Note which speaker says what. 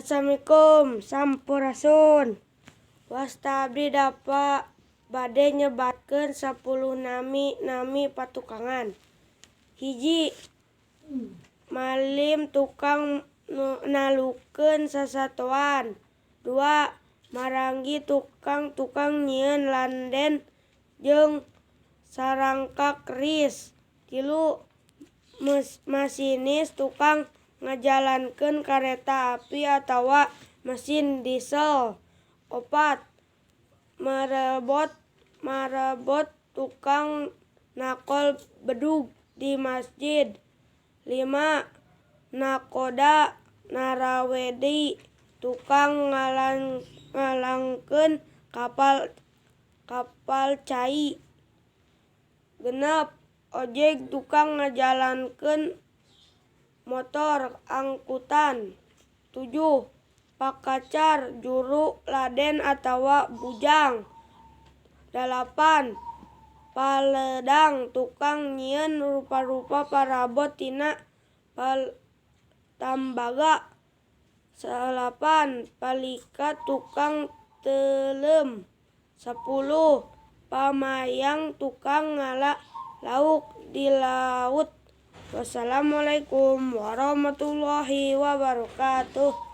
Speaker 1: Assalamualaikum, sampurasun. Wasta abdi Dapa, bade nyebatkeun 10 nami-nami patukangan. 1, Malim, tukang nalukeun sasatoan. 2, Maranggi, tukang tukang nyieun landen jeung sarangka keris. 3, Masinis, tukang ngajalankeun kareta api atawa mesin diesel. 4, Marebot, tukang nakol bedug di masjid. 5, Nakoda narawedi, tukang ngalangkeun kapal cai. 6, Ojeg, tukang ngajalankeun motor angkutan. 7, Pakacar, juru laden atawa bujang. 8, Paledang, tukang nyieun rupa-rupa parabot tina tambaga. 9, Palika, tukang teuleum. 10, Pamayang, tukang ngala lauk di laut. Wassalamualaikum warahmatullahi wabarakatuh.